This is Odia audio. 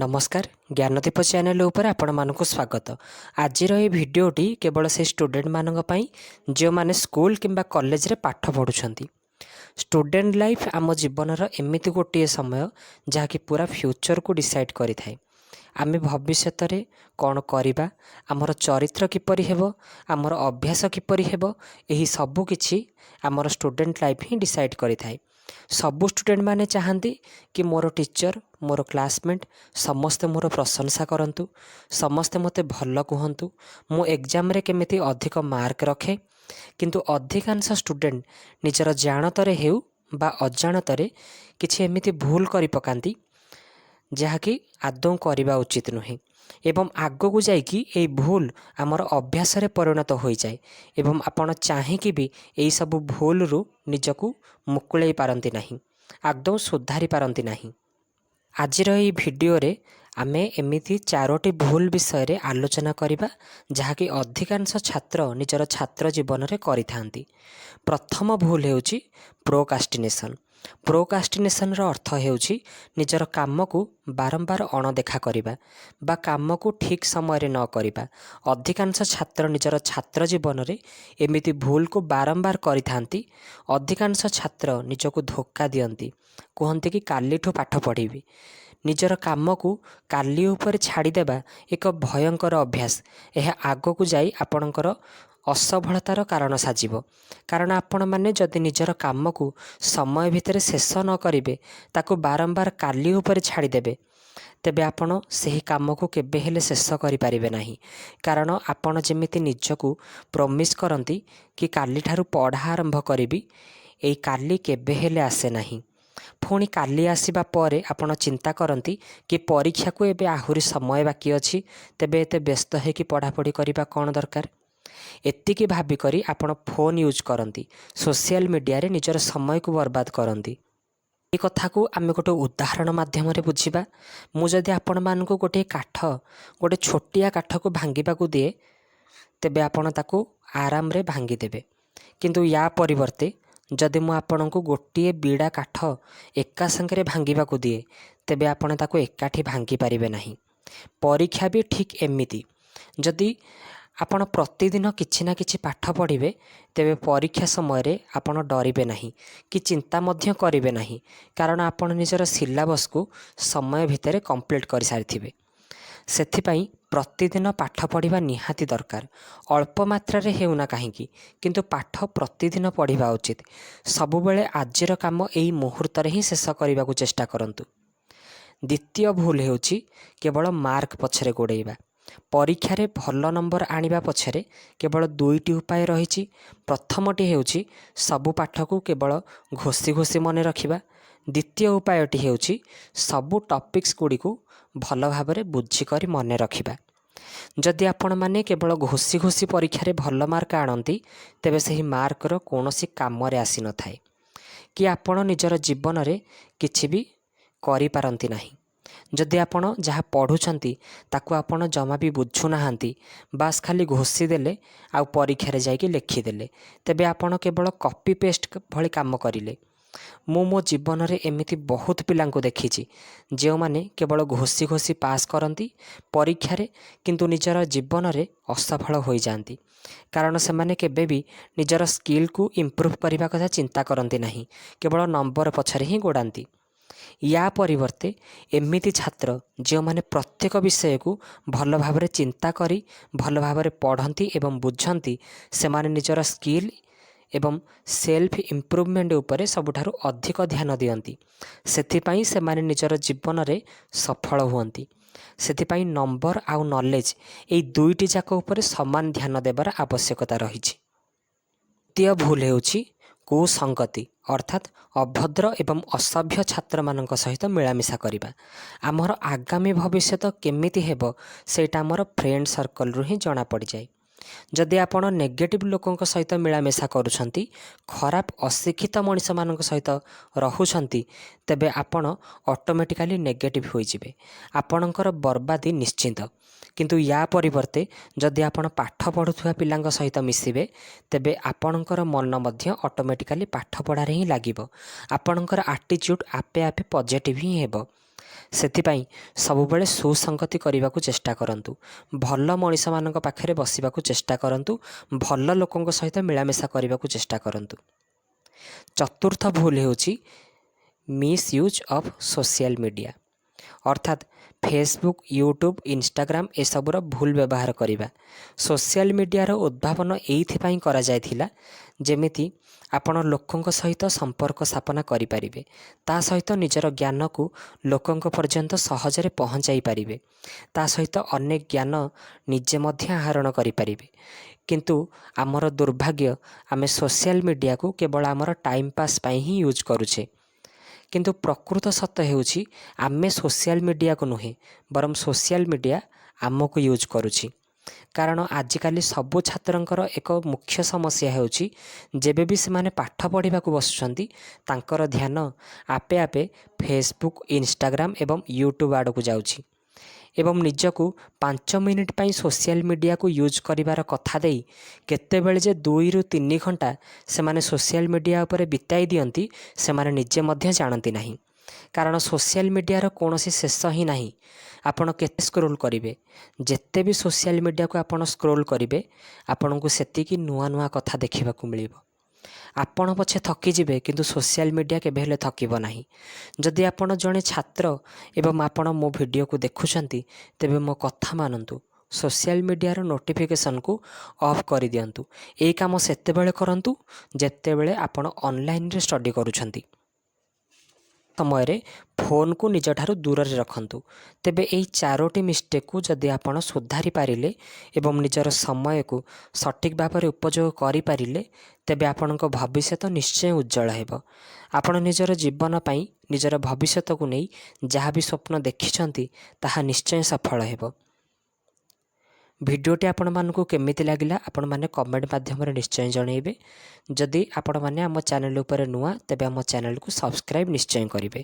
ନମସ୍କାର, ଜ୍ଞାନଦୀପ ଚ୍ୟାନେଲ ଉପରେ ଆପଣମାନଙ୍କୁ ସ୍ୱାଗତ। ଆଜିର ଏହି ଭିଡ଼ିଓଟି କେବଳ ସେଇ ଷ୍ଟୁଡେଣ୍ଟମାନଙ୍କ ପାଇଁ, ଯେଉଁମାନେ ସ୍କୁଲ କିମ୍ବା କଲେଜରେ ପାଠ ପଢ଼ୁଛନ୍ତି। ଷ୍ଟୁଡେଣ୍ଟ ଲାଇଫ୍ ଆମ ଜୀବନର ଏମିତି ଗୋଟିଏ ସମୟ, ଯାହାକି ପୁରା ଫ୍ୟୁଚରକୁ ଡିସାଇଡ଼୍ କରିଥାଏ। ଆମେ ଭବିଷ୍ୟତରେ କ'ଣ କରିବା, ଆମର ଚରିତ୍ର କିପରି ହେବ, ଆମର ଅଭ୍ୟାସ କିପରି ହେବ, ଏହି ସବୁ କିଛି ଆମର ଷ୍ଟୁଡେଣ୍ଟ ଲାଇଫ୍ ହିଁ ଡିସାଇଡ଼୍ କରିଥାଏ। ସବୁ ଷ୍ଟୁଡେଣ୍ଟମାନେ ଚାହାନ୍ତି କି ମୋର ଟିଚର୍, ମୋର କ୍ଲାସମେଟ୍ ସମସ୍ତେ ମୋର ପ୍ରଶଂସା କରନ୍ତୁ, ସମସ୍ତେ ମୋତେ ଭଲ କୁହନ୍ତୁ, ମୁଁ ଏକ୍ଜାମରେ କେମିତି ଅଧିକ ମାର୍କ ରଖେ। କିନ୍ତୁ ଅଧିକାଂଶ ଷ୍ଟୁଡେଣ୍ଟ ନିଜର ଜାଣତରେ ହେଉ ବା ଅଜାଣତରେ କିଛି ଏମିତି ଭୁଲ କରି ପକାନ୍ତି, ଯାହାକି ଆଦୌ କରିବା ଉଚିତ ନୁହେଁ ଏବଂ ଆଗକୁ ଯାଇକି ଏଇ ଭୁଲ ଆମର ଅଭ୍ୟାସରେ ପରିଣତ ହୋଇଯାଏ ଏବଂ ଆପଣ ଚାହିଁକି ବି ଏଇସବୁ ଭୁଲରୁ ନିଜକୁ ମୁକୁଳେଇ ପାରନ୍ତି ନାହିଁ, ଆଦୌ ସୁଧାରି ପାରନ୍ତି ନାହିଁ। ଆଜିର ଏଇ ଭିଡ଼ିଓରେ ଆମେ ଏମିତି ଚାରୋଟି ଭୁଲ ବିଷୟରେ ଆଲୋଚନା କରିବା, ଯାହାକି ଅଧିକାଂଶ ଛାତ୍ର ନିଜର ଛାତ୍ର ଜୀବନରେ କରିଥାନ୍ତି। ପ୍ରଥମ ଭୁଲ ହେଉଛି ପ୍ରୋକାଷ୍ଟିନେସନ୍। ପ୍ରୋକାଷ୍ଟିନେସନ୍ର ଅର୍ଥ ହେଉଛି ନିଜର କାମକୁ ବାରମ୍ବାର ଅଣଦେଖା କରିବା ବା କାମକୁ ଠିକ୍ ସମୟରେ ନ କରିବା। ଅଧିକାଂଶ ଛାତ୍ର ନିଜର ଛାତ୍ର ଜୀବନରେ ଏମିତି ଭୁଲକୁ ବାରମ୍ବାର କରିଥାନ୍ତି। ଅଧିକାଂଶ ଛାତ୍ର ନିଜକୁ ଧୋକା ଦିଅନ୍ତି, କୁହନ୍ତି କି କାଲିଠୁ ପାଠ ପଢ଼ିବି। ନିଜର କାମକୁ କାଲି ଉପରେ ଛାଡ଼ିଦେବା ଏକ ଭୟଙ୍କର ଅଭ୍ୟାସ। ଏହା ଆଗକୁ ଯାଇ ଆପଣଙ୍କର ଅସଫଳତାର କାରଣ ସାଜିବ। କାରଣ ଆପଣମାନେ ଯଦି ନିଜର କାମକୁ ସମୟ ଭିତରେ ଶେଷ ନ କରିବେ, ତାକୁ ବାରମ୍ବାର କାଲି ଉପରେ ଛାଡ଼ିଦେବେ, ତେବେ ଆପଣ ସେହି କାମକୁ କେବେ ହେଲେ ଶେଷ କରିପାରିବେ ନାହିଁ। କାରଣ ଆପଣ ଯେମିତି ନିଜକୁ ପ୍ରମିସ୍ କରନ୍ତି କି କାଲିଠାରୁ ପଢ଼ା ଆରମ୍ଭ କରିବି, ଏଇ କାଲି କେବେ ହେଲେ ଆସେ ନାହିଁ। ପୁଣି କାଲି ଆସିବା ପରେ ଆପଣ ଚିନ୍ତା କରନ୍ତି କି ପରୀକ୍ଷାକୁ ଏବେ ଆହୁରି ସମୟ ବାକି ଅଛି, ତେବେ ଏତେ ବ୍ୟସ୍ତ ହେଇକି ପଢ଼ାପଢ଼ି କରିବା କ'ଣ ଦରକାର? ଏତିକି ଭାବିକରି ଆପଣ ଫୋନ୍ ୟୁଜ୍ କରନ୍ତି, ସୋସିଆଲ ମିଡ଼ିଆରେ ନିଜର ସମୟକୁ ବର୍ବାଦ କରନ୍ତି। ଏ କଥାକୁ ଆମେ ଗୋଟେ ଉଦାହରଣ ମାଧ୍ୟମରେ ବୁଝିବା। ମୁଁ ଯଦି ଆପଣମାନଙ୍କୁ ଗୋଟିଏ କାଠ, ଗୋଟେ ଛୋଟିଆ କାଠକୁ ଭାଙ୍ଗିବାକୁ ଦିଏ, ତେବେ ଆପଣ ତାକୁ ଆରାମରେ ଭାଙ୍ଗିଦେବେ। କିନ୍ତୁ ୟା ପରିବର୍ତ୍ତେ ଯଦି ମୁଁ ଆପଣଙ୍କୁ ଗୋଟିଏ ବିଡ଼ା କାଠ ଏକା ସାଙ୍ଗରେ ଭାଙ୍ଗିବାକୁ ଦିଏ, ତେବେ ଆପଣ ତାକୁ ଏକାଠି ଭାଙ୍ଗି ପାରିବେ ନାହିଁ। ପରୀକ୍ଷା ବି ଠିକ୍ ଏମିତି। ଯଦି ଆପଣ ପ୍ରତିଦିନ କିଛି ନା କିଛି ପାଠ ପଢ଼ିବେ, ତେବେ ପରୀକ୍ଷା ସମୟରେ ଆପଣ ଡରିବେ ନାହିଁ କି ଚିନ୍ତା ମଧ୍ୟ କରିବେ ନାହିଁ। କାରଣ ଆପଣ ନିଜର ସିଲାବସ୍କୁ ସମୟ ଭିତରେ କମ୍ପ୍ଲିଟ୍ କରିସାରିଥିବେ। ସେଥିପାଇଁ ପ୍ରତିଦିନ ପାଠ ପଢ଼ିବା ନିହାତି ଦରକାର। ଅଳ୍ପ ମାତ୍ରାରେ ହେଉନା କାହିଁକି, କିନ୍ତୁ ପାଠ ପ୍ରତିଦିନ ପଢ଼ିବା ଉଚିତ। ସବୁବେଳେ ଆଜିର କାମ ଏଇ ମୁହୂର୍ତ୍ତରେ ହିଁ ଶେଷ କରିବାକୁ ଚେଷ୍ଟା କରନ୍ତୁ। ଦ୍ୱିତୀୟ ଭୁଲ ହେଉଛି କେବଳ ମାର୍କ ପଛରେ ଗୋଡ଼େଇବା। ପରୀକ୍ଷାରେ ଭଲ ନମ୍ବର ଆଣିବା ପଛରେ କେବଳ ଦୁଇଟି ଉପାୟ ରହିଛି। ପ୍ରଥମଟି ହେଉଛି ସବୁ ପାଠକୁ କେବଳ ଘୋଷି ଘୋଷି ମନେ ରଖିବା। ଦ୍ୱିତୀୟ ଉପାୟଟି ହେଉଛି ସବୁ ଟପିକ୍ସ ଗୁଡ଼ିକୁ ଭଲ ଭାବରେ ବୁଝିକରି ମନେ ରଖିବା। ଯଦି ଆପଣମାନେ କେବଳ ଘୋଷି ଘୋଷି ପରୀକ୍ଷାରେ ଭଲ ମାର୍କ ଆଣନ୍ତି, ତେବେ ସେହି ମାର୍କର କୌଣସି କାମରେ ଆସିନଥାଏ କି ଆପଣ ନିଜର ଜୀବନରେ କିଛି ବି କରିପାରନ୍ତି ନାହିଁ। ଯଦି ଆପଣ ଯାହା ପଢ଼ୁଛନ୍ତି ତାକୁ ଆପଣ ଜମା ବି ବୁଝୁନାହାନ୍ତି, ବାସ୍ ଖାଲି ଘୋଷି ଦେଲେ ଆଉ ପରୀକ୍ଷାରେ ଯାଇକି ଲେଖିଦେଲେ, ତେବେ ଆପଣ କେବଳ କପି ପେଷ୍ଟ ଭଳି କାମ କରିଲେ। ମୁଁ ମୋ ଜୀବନରେ ଏମିତି ବହୁତ ପିଲାଙ୍କୁ ଦେଖିଛି, ଯେଉଁମାନେ କେବଳ ଘୋଷି ଘୋଷି ପାସ୍ କରନ୍ତି ପରୀକ୍ଷାରେ, କିନ୍ତୁ ନିଜର ଜୀବନରେ ଅସଫଳ ହୋଇଯାଆନ୍ତି। କାରଣ ସେମାନେ କେବେ ବି ନିଜର ସ୍କିଲ୍କୁ ଇମ୍ପ୍ରୁଭ୍ କରିବା କଥା ଚିନ୍ତା କରନ୍ତି ନାହିଁ, କେବଳ ନମ୍ବର ପଛରେ ହିଁ ଗୋଡ଼ାନ୍ତି। ୟା ପରିବର୍ତ୍ତେ ଏମିତି ଛାତ୍ର ଯେଉଁମାନେ ପ୍ରତ୍ୟେକ ବିଷୟକୁ ଭଲ ଭାବରେ ଚିନ୍ତା କରି ଭଲ ଭାବରେ ପଢ଼ନ୍ତି ଏବଂ ବୁଝନ୍ତି, ସେମାନେ ନିଜର ସ୍କିଲ୍ ଏବଂ ସେଲ୍ଫ ଇମ୍ପ୍ରୁଭମେଣ୍ଟ ଉପରେ ସବୁଠାରୁ ଅଧିକ ଧ୍ୟାନ ଦିଅନ୍ତି। ସେଥିପାଇଁ ସେମାନେ ନିଜର ଜୀବନରେ ସଫଳ ହୁଅନ୍ତି। ସେଥିପାଇଁ ନମ୍ବର ଆଉ ନଲେଜ, ଏଇ ଦୁଇଟି ଯାକ ଉପରେ ସମାନ ଧ୍ୟାନ ଦେବାର ଆବଶ୍ୟକତା ରହିଛି। ତୃତୀୟ ଭୁଲ ହେଉଛି କୁସଙ୍ଗତି, ଅର୍ଥାତ୍ ଅଭଦ୍ର ଏବଂ ଅସଭ୍ୟ ଛାତ୍ରମାନଙ୍କ ସହିତ ମିଳାମିଶା କରିବା। ଆମର ଆଗାମୀ ଭବିଷ୍ୟତ କେମିତି ହେବ, ସେଇଟା ଆମର ଫ୍ରେଣ୍ଡ ସର୍କଲରୁ ହିଁ ଜଣାପଡ଼ିଯାଏ। ଯଦି ଆପଣ ନେଗେଟିଭ୍ ଲୋକଙ୍କ ସହିତ ମିଳାମିଶା କରୁଛନ୍ତି, ଖରାପ ଅଶିକ୍ଷିତ ମଣିଷମାନଙ୍କ ସହିତ ରହୁଛନ୍ତି, ତେବେ ଆପଣ ଅଟୋମେଟିକାଲି ନେଗେଟିଭ୍ ହୋଇଯିବେ। ଆପଣଙ୍କର ବର୍ବାଦି ନିଶ୍ଚିତ। କିନ୍ତୁ ୟା ପରିବର୍ତ୍ତେ ଯଦି ଆପଣ ପାଠ ପଢ଼ୁଥିବା ପିଲାଙ୍କ ସହିତ ମିଶିବେ, ତେବେ ଆପଣଙ୍କର ମନ ମଧ୍ୟ ଅଟୋମେଟିକାଲି ପାଠ ପଢ଼ାରେ ହିଁ ଲାଗିବ। ଆପଣଙ୍କର ଆଟିଚ୍ୟୁଡ଼୍ ଆପେ ଆପେ ପଜିଟିଭ୍ ହିଁ ହେବ। ସେଥିପାଇଁ ସବୁବେଳେ ସୁସଙ୍ଗତି କରିବାକୁ ଚେଷ୍ଟା କରନ୍ତୁ, ଭଲ ମଣିଷମାନଙ୍କ ପାଖରେ ବସିବାକୁ ଚେଷ୍ଟା କରନ୍ତୁ, ଭଲ ଲୋକଙ୍କ ସହିତ ମିଳାମିଶା କରିବାକୁ ଚେଷ୍ଟା କରନ୍ତୁ। ଚତୁର୍ଥ ଭୁଲ ହେଉଛି miss use of social media, ଅର୍ଥାତ୍ ଫେସବୁକ୍, ୟୁଟ୍ୟୁବ୍, ଇନଷ୍ଟାଗ୍ରାମ ଏସବୁର ଭୁଲ ବ୍ୟବହାର କରିବା। ସୋସିଆଲ ମିଡ଼ିଆର ଉଦ୍ଭାବନ ଏଇଥିପାଇଁ କରାଯାଇଥିଲା, ଯେମିତି ଆପଣ ଲୋକଙ୍କ ସହିତ ସମ୍ପର୍କ ସ୍ଥାପନା କରିପାରିବେ, ତା ସହିତ ନିଜର ଜ୍ଞାନକୁ ଲୋକଙ୍କ ପର୍ଯ୍ୟନ୍ତ ସହଜରେ ପହଞ୍ଚାଇ ପାରିବେ, ତା ସହିତ ଅନେକ ଜ୍ଞାନ ନିଜେ ମଧ୍ୟ ଆହରଣ କରିପାରିବେ। କିନ୍ତୁ ଆମର ଦୁର୍ଭାଗ୍ୟ, ଆମେ ସୋସିଆଲ ମିଡ଼ିଆକୁ କେବଳ ଆମର ଟାଇମ୍ ପାସ୍ ପାଇଁ ହିଁ ୟୁଜ୍ କରୁଛେ। କିନ୍ତୁ ପ୍ରକୃତ ସତ ହେଉଛି, ଆମେ ସୋସିଆଲ ମିଡ଼ିଆକୁ ନୁହେଁ, ବରଂ ସୋସିଆଲ ମିଡ଼ିଆ ଆମକୁ ୟୁଜ୍ କରୁଛି। କାରଣ ଆଜିକାଲି ସବୁ ଛାତ୍ରଙ୍କର ଏକ ମୁଖ୍ୟ ସମସ୍ୟା ହେଉଛି, ଯେବେ ବି ସେମାନେ ପାଠ ପଢ଼ିବାକୁ ବସୁଛନ୍ତି, ତାଙ୍କର ଧ୍ୟାନ ଆପେ ଆପେ ଫେସବୁକ୍, ଇନଷ୍ଟାଗ୍ରାମ ଏବଂ ୟୁଟ୍ୟୁବ୍ ଆଡ଼କୁ ଯାଉଛି ଏବଂ ନିଜକୁ 5 ମିନିଟ୍ ପାଇଁ ସୋସିଆଲ ମିଡ଼ିଆକୁ ୟୁଜ୍ କରିବାର କଥା ଦେଇ କେତେବେଳେ ଯେ 2ରୁ 3 ଘଣ୍ଟା ସେମାନେ ସୋସିଆଲ ମିଡ଼ିଆ ଉପରେ ବିତାଇ ଦିଅନ୍ତି, ସେମାନେ ନିଜେ ମଧ୍ୟ ଜାଣନ୍ତି ନାହିଁ। କାରଣ ସୋସିଆଲ ମିଡ଼ିଆର କୌଣସି ଶେଷ ହିଁ ନାହିଁ। ଆପଣ କେତେ ସ୍କ୍ରୋଲ୍ କରିବେ? ଯେତେ ବି ସୋସିଆଲ ମିଡ଼ିଆକୁ ଆପଣ ସ୍କ୍ରୋଲ୍ କରିବେ, ଆପଣଙ୍କୁ ସେତିକି ନୂଆ ନୂଆ କଥା ଦେଖିବାକୁ ମିଳିବ। ଆପଣ ପଛେ ଥକିଯିବେ, କିନ୍ତୁ ସୋସିଆଲ ମିଡ଼ିଆ କେବେ ହେଲେ ଥକିବ ନାହିଁ। ଯଦି ଆପଣ ଜଣେ ଛାତ୍ର ଏବଂ ଆପଣ ମୋ ଭିଡ଼ିଓକୁ ଦେଖୁଛନ୍ତି, ତେବେ ମୋ କଥା ମାନନ୍ତୁ, ସୋସିଆଲ ମିଡ଼ିଆର ନୋଟିଫିକେସନ୍କୁ ଅଫ୍ କରିଦିଅନ୍ତୁ। ଏଇ କାମ ସେତେବେଳେ କରନ୍ତୁ, ଯେତେବେଳେ ଆପଣ ଅନଲାଇନରେ ଷ୍ଟଡ଼ି କରୁଛନ୍ତି ସମୟରେ ଫୋନ୍କୁ ନିଜଠାରୁ ଦୂରରେ ରଖନ୍ତୁ। ତେବେ ଏଇ ଚାରୋଟି ମିଷ୍ଟେକ୍କୁ ଯଦି ଆପଣ ସୁଧାରି ପାରିଲେ ଏବଂ ନିଜର ସମୟକୁ ସଠିକ୍ ଭାବରେ ଉପଯୋଗ କରିପାରିଲେ, ତେବେ ଆପଣଙ୍କ ଭବିଷ୍ୟତ ନିଶ୍ଚୟ ଉଜ୍ଜଳ ହେବ। ଆପଣ ନିଜର ଜୀବନ ପାଇଁ, ନିଜର ଭବିଷ୍ୟତକୁ ନେଇ ଯାହା ବି ସ୍ୱପ୍ନ ଦେଖିଛନ୍ତି, ତାହା ନିଶ୍ଚୟ ସଫଳ ହେବ। ଭିଡ଼ିଓଟି ଆପଣମାନଙ୍କୁ କେମିତି ଲାଗିଲା, ଆପଣମାନେ କମେଣ୍ଟ ମାଧ୍ୟମରେ ନିଶ୍ଚୟ ଜଣାଇବେ। ଯଦି ଆପଣମାନେ ଆମ ଚ୍ୟାନେଲ୍ ଉପରେ ନୂଆ, ତେବେ ଆମ ଚ୍ୟାନେଲକୁ ସବସ୍କ୍ରାଇବ୍ ନିଶ୍ଚୟ କରିବେ।